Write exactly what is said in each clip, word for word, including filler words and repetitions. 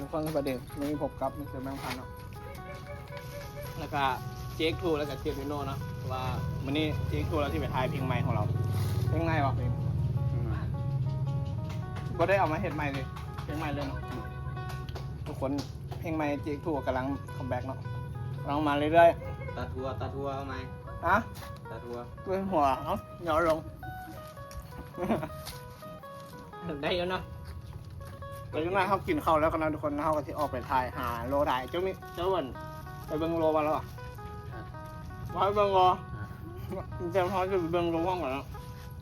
ทุกคน สวัสดี วันนี้พบกับมิสเตอร์แบงค์พันเนาะ แล้วก็เจคทู แล้วก็เจฟวิโน่เนาะ ว่ามื้อนี้เจคทู เราที่ไปถ่ายเพลงใหม่ของเรา เพลงไหนวะเพลง บ่ได้เอามาเฮ็ดใหม่เลย เพลงใหม่เลยเนาะ ทุกคน เพลงใหม่เจคทู กำลังคัมแบ็กเนาะ กำลังมาเรื่อยๆ ตัดหัว ตัดหัวเอาไหม ฮะ ตัดหัว เป็นหัว เอ้า ย้อนลง ได้อยู่เนาะ แต่ยังไงเขากินข้าวแล้วกันนะทุกคนนะ เขาก็สิออกไปถ่ายหาโลได้ เจ้ามี เจ้าอ้วน ไปเบิ่งโลมาแล้วเหรอ ครับ ว่าไปเบิ่งโล ครับ เจ้าเขาจะไปเบิ่งโลห้องก่อนเนาะ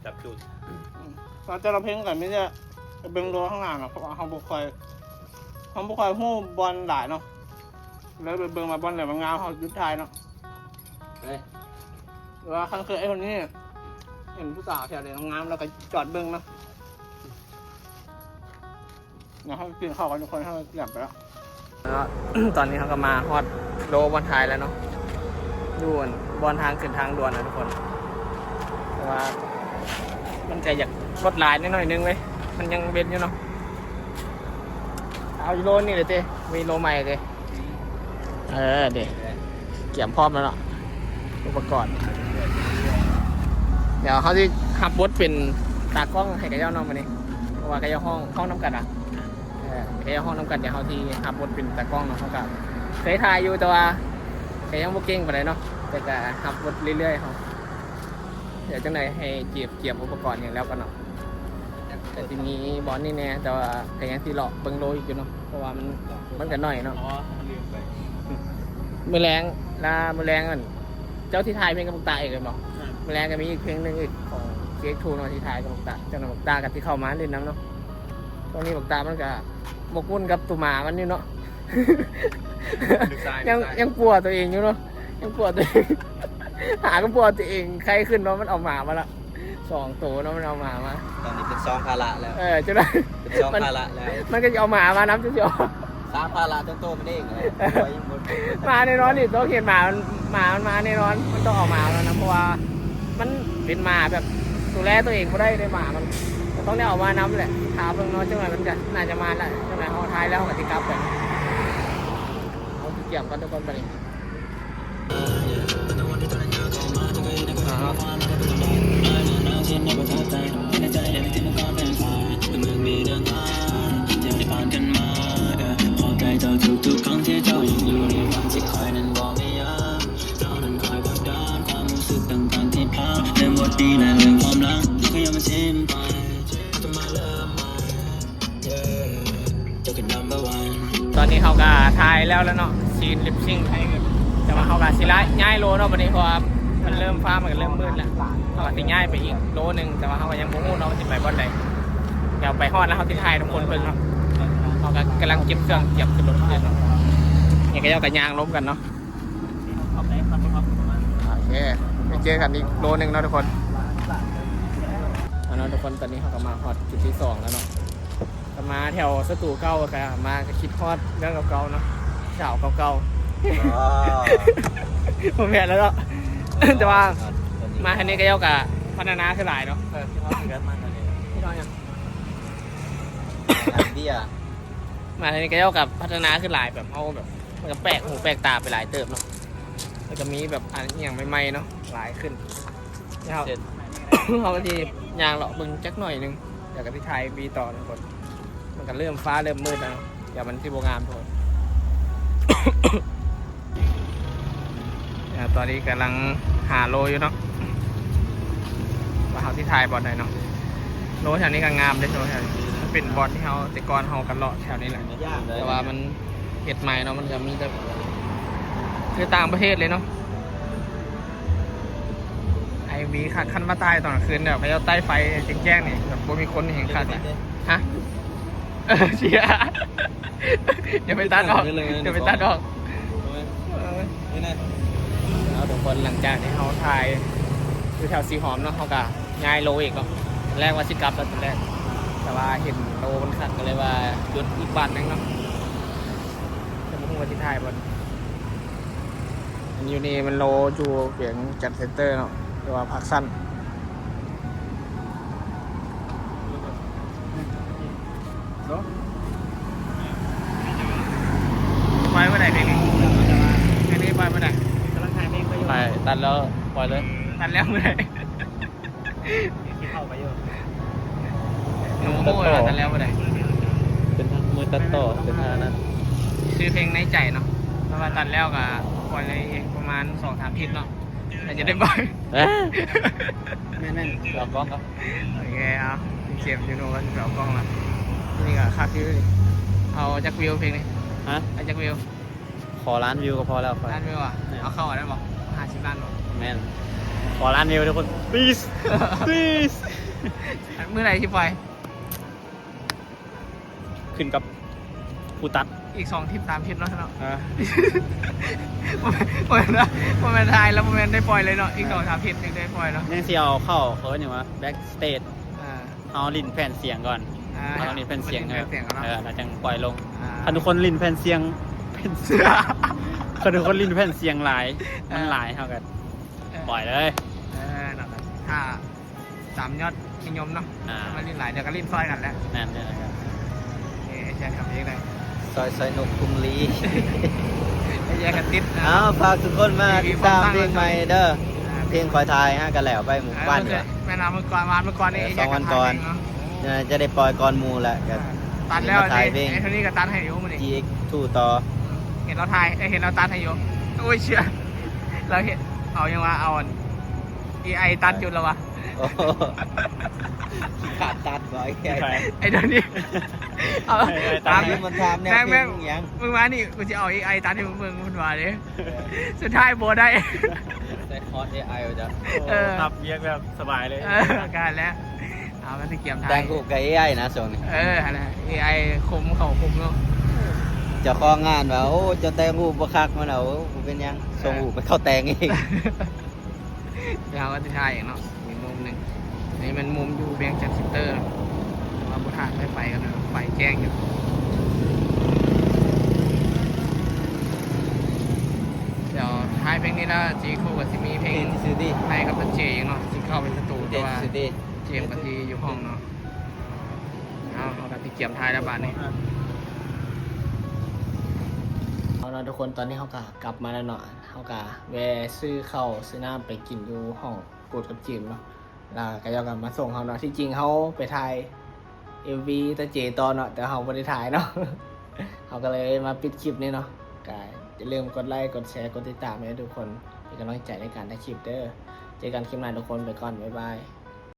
จับจุด อืม เราจะเราเพ่งกันไม่ใช่ไปเบิ่งโลข้างหลังอะ เพราะว่าเขาบ่ค่อย เขาบ่ค่อยฮู้บอลหลายเนาะ แล้วไปเบิ่งมาบอลไหนมันงามเขาหยุดถ่ายเนาะ เฮ้ย หรือว่าคันคือไอ้คนนี้ เห็นผู้สาวแถวไหนงามๆ แล้วก็จอดเบิ่งเนาะ เดี๋ยวให้กินข้าวกันทุกคน ให้มันเกือบไปแล้ว แล้ว ตอนนี้เขาก็มาฮอดโลบอลท้ายแล้วเนาะ อยู่บอลทางขึ้นทางด่วนนะทุกคน แต่ว่า มันก็อยากลดหลายนิดหน่อยนึงเว้ย มันยังเว้นอยู่เนาะ เอาอยู่โลนี่เลยเต้ มีโลใหม่เลย เออ เดี๋ยว เตรียมพร้อมแล้วเนาะ อุปกรณ์ เดี๋ยวเขาสิฮับบทเป็นตากล้องให้กับเจ้าน้องมานี่ เพราะว่าก็จะห้อง ห้องน้ำกันอ่ะ เออ ก็จะห้องน้ำกัน เดี๋ยวเขาที่ฮับบทเป็นตากล้องเนาะ เขาก็เคยถ่ายอยู่ แต่ว่าก็ยังบ่เก่งปานใดเนาะ แต่ก็ฮับบทเรื่อยๆ เขา เดี๋ยวจังใดให้เก็บ เก็บอุปกรณ์อย่างแล้วกันเนาะ แต่ทีนี้บอลนี่แน่ แต่ว่าก็ยังสิเลาะเบิ่งโลอีกอยู่เนาะ เพราะว่ามัน มันก็น้อยเนาะ อ๋อ ลืมไป มื้อแลง ลามื้อแลงนั่น เจ้าที่ถ่ายเพลงกับบักตาอีกแม่นบ่ ใช่ มื้อแลงก็มีอีกเพลงหนึ่งอีกของเจคทูเนาะ ที่ถ่ายกับบักตา เจ้าน้องบักตาก็สิเข้ามาเล่นนำเนาะ ตอนนี้บักตามันก็หมกมุ่นกับตัวหมามันอยู่เนาะ ลูกชาย ยัง ลูกชาย ยังกลัวตัวเองอยู่เนาะ ยังกลัวตัวเอง หาก็กลัวตัวเอง ไข้ขึ้นเนาะ มันเอาหมามาละ สองตัวเนาะ มันเอาหมามา ตอนนี้เป็นซองภาระแล้ว เออ จังใด เป็นซองภาระแล้ว มันก็จะเอาหมามาน้ำจะเสียว สร้างภาระทั้งตัวมันเองเลย มาแน่นอนนี่ ต้องเห็นหมามัน หมามันมาแน่นอน มันต้องเอาหมามานะ เพราะว่ามันเป็นหมาแบบดูแลตัวเองบ่ได้เลย หมามัน ก็ต้องได้เอามานำแหละ ถามเบิ่งเนาะ จังใดมันก็น่าจะมาแหละ จังใดเฮาถ่ายแล้วเฮาก็สิกลับไป เฮาสิเตรียมกันทุกคนบัดนี้ ตอนนี้เขาก็ถ่ายแล้วแล้วเนาะ ซีนลิปซิงค์ แต่ว่าเขาก็สิย้ายโลเนาะบัดนี้ เพราะว่ามันเริ่ม ฟ้ามันก็เริ่มมืดแล้ว เขาก็สิย้ายไปอีกโลหนึ่ง แต่ว่าเขาก็ยังบ่ฮู้เนาะว่าสิไปบ่อนใด เดี๋ยวไปฮอดแล้วเขาสิถ่ายทุกคนเบิ่งเนาะ เขาก็กำลังเก็บเครื่อง เก็บขึ้นรถเนาะ นี่ก็เจ้าก็ย่างล้มกันเนาะ โอเค ไปเจอกันอีกโลหนึ่งเนาะทุกคน เอาเนาะทุกคน ตอนนี้เขาก็มาฮอดจุดที่สองแล้วเนาะ ก็มาแถวสตูเก่า ก็มาก็คิดฮอดเรื่องเก่าๆเนาะ สาวเก่าๆ อ๋อ ผมเห็นแล้วเนาะ แต่ว่า มาทางนี้ก็เจ้าก็พัฒนาขึ้นหลายเนาะ เออ ที่เขาเกิดมาตอนนี้ พี่น้องยัง เบียร์ มาทางนี้ก็เจ้าก็พัฒนาขึ้นหลาย แบบเขาแบบ มันก็แปลกหูแปลกตาไปหลายเติบเนาะ แล้วก็มีแบบอันอหย่างใหม่ๆเนาะ หลายขึ้น แล้ว เช่น เขาก็สิย่างเลาะเบิ่งจักหน่อยหนึ่ง เดี๋ยวก็สิถ่ายวีต่อทุกคน มันก็เริ่ม ฟ้าเริ่มมืดแล้วเนาะ เดี๋ยวมันสิบ่งามทุกคน อ่า ตอนนี้กำลังหาโลอยู่เนาะ ว่าเขาสิถ่ายบ่อนใดเนาะ โลแถวนี้ก็งามเด้ โลแถวนี้ มันเป็นบ่อนที่เขา แต่ก่อนเขาก็เลาะแถวนี้แหละ แต่ว่ามันเฮ็ดใหม่เนาะ มันก็มีแต่ คือต่างประเทศเลยเนาะ ไอ้วีคัก คันมาถ่ายตอนกลางคืนเนี่ย เขาเจ้าใต้ไฟแจ้งๆนี่ แบบบ่มีคนเห็นคักแหละ ฮะ เออ เชียร์ อย่าไปตัดออก อย่าไปตัดออก โอ้ย เออ นี่นะ แล้วทุกคน หลังจากที่เขาถ่ายอยู่แถวสีหอมเนาะ เขาก็ย้ายโลอีกเนาะ แรกว่าสิกลับแล้วตอนแรก แต่ว่าเห็นโลมันคักก็เลยว่าหยุดอีกวันหนึ่งเนาะ แต่บ่ฮู้ว่าสิถ่ายบ่ อันอยู่นี่มันโลอยู่เวียงจันทน์เซ็นเตอร์เนาะ หรือว่าปากซัน เนาะ ไปเมื่อไหร่เพลงนี้เพลงนี้ไปเมื่อไหร่ กำลังถ่ายเพลงไปอยู่ ไปตัดแล้วปล่อยเลย ตัดแล้วเมื่อไหร่ ที่เข้าไปอยู่ หนูโม่เราตัดแล้วเมื่อไหร่ เป็นทางมือตัดต่อเป็นทางนั้น ชื่อเพลงในใจเนาะเพราะว่าตัดแล้วก็ปล่อยเลยอีกประมาณสองสามอาทิตย์เนาะเราจะได้ปล่อย เอ๊ะ แม่นั่น ลองกล้องครับ โอเคเอาเก็บอยู่โน่นก็สิบสองกล้องละนี่ก็คักอยู่เอาจักวิวเพลงนี้ ฮะ เอาจักวิว ขอล้านวิวก็พอแล้ว ล้านวิวอ่ะเอาเข้าได้บอกห้าสิบล้านบอก แม่นขอล้านวิวทุกคน please please เมื่อไหร่ที่ปล่อย ขึ้นกับผู้ตัด อีกสองอาทิตย์สามอาทิตย์เนาะเนาะ อ่ะ โมเมนต์โมเมนต์ถ่ายแล้วโมเมนต์ได้ปล่อยเลยเนาะอีกสองสามอาทิตย์ถึงได้ปล่อยเนาะ ยังสิเอาเข้าเขาเรียกว่า backstage อ่า เอาลิ้นแผ่นเสียงก่อน อ่า เอาลิ้นแผ่นเสียง เล่นแผ่นเสียงก่อนเนาะ เออแล้วจังปล่อยลง อ่า ถ้าทุกคนลิ้นแผ่นเสียงแผ่นเสียงถ้าทุกคนลิ้นแผ่นเสียงหลาย เออ มันหลายเท่ากัน เออ ปล่อยเลย เออเนาะถ้าสามยอดนิยมเนาะ อ่า มาเล่นหลายเดี๋ยวก็เล่นซอยกันแล้ว นั่นนี่แหละครับ เออจะทำยังไง ซอยซอยนกกรุงลี ไอ้แยกกันติดนะ เอาฝากทุกคนมาติดตามเพลงใหม่เด้อ เพลงคอยทายฮะกันแล้วไปหมู่บ้าน เอ เด้ อ อ แม่น้ำเมื่อก่อนวันเมื่อก่อนนี่ เออ ไอ้ สองวันก่อน เาะ เออจะได้ปล่อยก่อนหมู่แหละก็ ตัดแล้ว มาถ่ายเพลง ไอ้เท่านี้ก็ตัดให้อยู่มันนี่ จีเอ็กซ์ทูต่อ เห็นเราถ่ายเอ้ยเห็นเราตัดให้อยู่โอ้ยเชื่อ เราเห็นเอายังว่าเอาเอไอตัดอยู่แล้ววะ โอ้โหขาดตัดบ่อย ไอ้เดี๋ยวนี้เอา ไอ้ไอ้ตัด ตาม นี่มันทำแนว แม่ง เพล แม่ ง ง อย่าง มึงมานี่กูจะเอาเอไอตัดให้มึงมึงมันว่าเลยสุดท้ายโบได้ ใช้คอร์สเอไอจ้ะ เออ ครับเรียกแบบสบายเลย เออการแล้วเอามาที่เกียมไท แต่ ย งรูปกับเอไอนะช่วงนี้ เอออะไรเอไอคมเขาคมเนาะ เจ้าของงานว่าโอ้เจ้าแต่งรูปบ่คักมันเอาโอ้กูเป็นหยังส่งรูปไปเข้าแต่งเอง เดี๋ยวเราก็จะถ่ายเองเนาะอีกมุมหนึ่งอันนี้มันมุมอยู่เวียงจันทร์เซ็นเตอร์เนาะแต่ว่าบุถ่ายไม่ไปกันนะไปแจ้งอยู่เดี๋ยวท้ายเพลงนี้แล้วจีคู่กับซิมีเพลง ซื้อดิ ในกับเจเองเนาะที่เข้าเป็นประตู เด็ แต่ ด ว่า ซื้อดิ เจมส์กับที่อยู่ห้องเนาะเอาเอากับที่เกียมท้ายแล้วบาทนี้เอาเนาะทุกคนตอนนี้เขาก็กลับมาแล้วเนาะเขาก็แวะซื้อข้าวซื้อน้ำไปกินอยู่ห้องกูดกับเจมส์เนาะแล้วก็ยอมกันมาส่งเขาเนาะที่จริงเขาไปถ่ายเอ็มวีตาเจตอนเนาะแต่เขาไม่ได้ถ่ายเนาะเขาก็เลยมาปิดคลิปนี้เนาะก็อย่าลืมกดไลค์กดแชร์กดติดตามให้ทุกคนเป็นกำลังใจในการถ่ายคลิปเด้อเจอกันคลิปหน้าทุกคนไปก่อนบ๊ายบาย